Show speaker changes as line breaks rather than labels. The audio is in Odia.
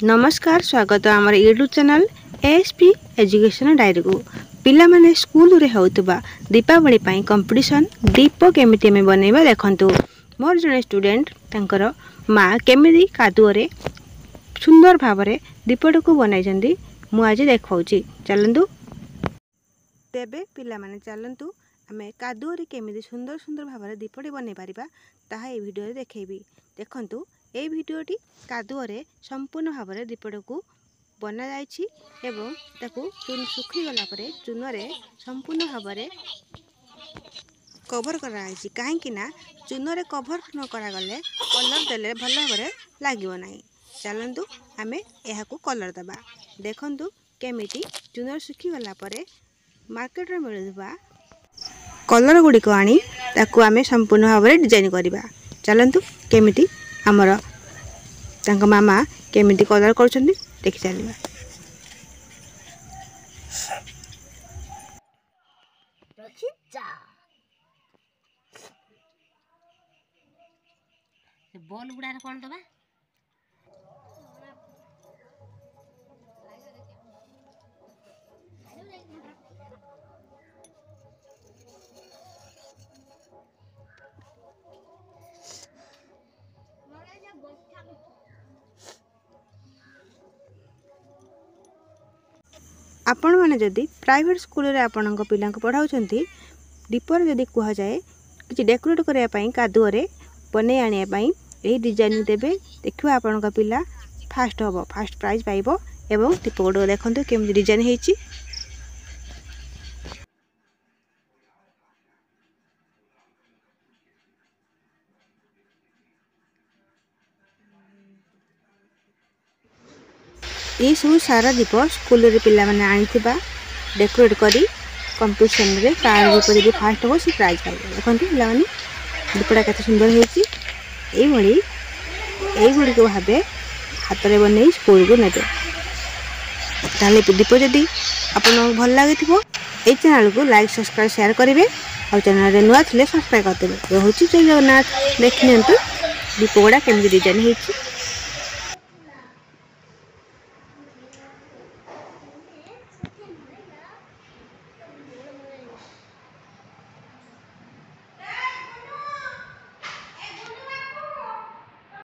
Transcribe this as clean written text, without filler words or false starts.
ନମସ୍କାର, ସ୍ୱାଗତ ଆମର ୟୁଟ୍ୟୁବ୍ ଚ୍ୟାନେଲ୍ ଏଏସ୍ପି ଏଜୁକେସନ୍ ଡାଏରୀକୁ। ପିଲାମାନେ, ସ୍କୁଲରେ ହେଉଥିବା ଦୀପାବଳି ପାଇଁ କମ୍ପିଟିସନ୍ ଦୀପ କେମିତି ଆମେ ବନେଇବା ଦେଖନ୍ତୁ। ମୋର ଜଣେ ଷ୍ଟୁଡେଣ୍ଟ, ତାଙ୍କର ମା କେମିତି କାଦୁଅରେ ସୁନ୍ଦର ଭାବରେ ଦୀପଟିକୁ ବନାଇଛନ୍ତି, ମୁଁ ଆଜି ଦେଖାଉଛି। ଚାଲନ୍ତୁ ତେବେ ପିଲାମାନେ, ଚାଲନ୍ତୁ ଆମେ କାଦୁଅରେ କେମିତି ସୁନ୍ଦର ସୁନ୍ଦର ଭାବରେ ଦୀପଟି ବନେଇ ପାରିବା, ତାହା ଏହି ଭିଡ଼ିଓରେ ଦେଖେଇବି। ଦେଖନ୍ତୁ, ଏଇ ଭିଡ଼ିଓଟି କାଦୁଅରେ ସମ୍ପୂର୍ଣ୍ଣ ଭାବରେ ଦୀପଟିକୁ ବନାଯାଇଛି ଏବଂ ତାକୁ ଶୁଖିଗଲା ପରେ ଚୂନରେ ସମ୍ପୂର୍ଣ୍ଣ ଭାବରେ କଭର୍ କରାଯାଇଛି, କାହିଁକି ନା ଚୂନରେ କଭର୍ ନ କରାଗଲେ କଲର୍ ଦେଲେ ଭଲ ଭାବରେ ଲାଗିବ ନାହିଁ। ଚାଲନ୍ତୁ ଆମେ ଏହାକୁ କଲର୍ ଦେବା। ଦେଖନ୍ତୁ କେମିତି ଚୂନରେ ଶୁଖିଗଲା ପରେ ମାର୍କେଟରେ ମିଳୁଥିବା କଲର୍ ଗୁଡ଼ିକ ଆଣି ତାକୁ ଆମେ ସମ୍ପୂର୍ଣ୍ଣ ଭାବରେ ଡିଜାଇନ୍ କରିବା। ଚାଲନ୍ତୁ, କେମିତି ଆମର ତାଙ୍କ ମାମା କେମିତି କଲର୍ କରୁଛନ୍ତି ଦେଖି ଚାଲିବା।
ସେ ବଲ୍ ଗୁଡ଼ାରେ କ'ଣ ଦେବା?
ଆପଣମାନେ ଯଦି ପ୍ରାଇଭେଟ୍ ସ୍କୁଲରେ ଆପଣଙ୍କ ପିଲାଙ୍କୁ ପଢ଼ାଉଛନ୍ତି, ଦୀପରେ ଯଦି କୁହାଯାଏ କିଛି ଡେକୋରେଟ୍ କରିବା ପାଇଁ, କାଦୁଅରେ ବନେଇ ଆଣିବା ପାଇଁ ଏହି ଡିଜାଇନ୍ ଦେବେ, ଦେଖିବ ଆପଣଙ୍କ ପିଲା ଫାଷ୍ଟ ହେବ, ଫାଷ୍ଟ ପ୍ରାଇଜ୍ ପାଇବ। ଏବଂ ଦୀପ ଗୁଡ଼ିକ ଦେଖନ୍ତୁ କେମିତି ଡିଜାଇନ୍ ହେଇଛି। ଏଇସବୁ ସାରା ଦୀପ ସ୍କୁଲରେ ପିଲାମାନେ ଆଣିଥିବା ଡେକୋରେଟ୍ କରି କମ୍ପିଟିସନରେ କାହାର ଦୀପ ଯଦି ଫାଷ୍ଟ ହେବ, ସେ ପ୍ରାଇଜ୍ ପାଇବ। ଦେଖନ୍ତୁ ପିଲାମାନେ, ଦୀପଟା କେତେ ସୁନ୍ଦର ହେଇଛି। ଏଇଭଳି ଏଇଗୁଡ଼ିକ ଭାବେ ହାତରେ ବନେଇ ସ୍କୁଲକୁ ନେବେ। ତାହେଲେ ଦୀପ ଯଦି ଆପଣଙ୍କୁ ଭଲ ଲାଗିଥିବ, ଏଇ ଚ୍ୟାନେଲକୁ ଲାଇକ୍, ସବସ୍କ୍ରାଇବ୍, ସେୟାର କରିବେ ଆଉ ଚ୍ୟାନେଲରେ ନୂଆ ଥିଲେ ସବସ୍କ୍ରାଇବ୍ କରିଦେବେ। ରହୁଛି, ଜୟ ଜଗନ୍ନାଥ। ଦେଖିନିଅନ୍ତୁ ଦୀପ ଗୁଡ଼ା କେମିତି ଡିଜାଇନ୍ ହେଇଛି।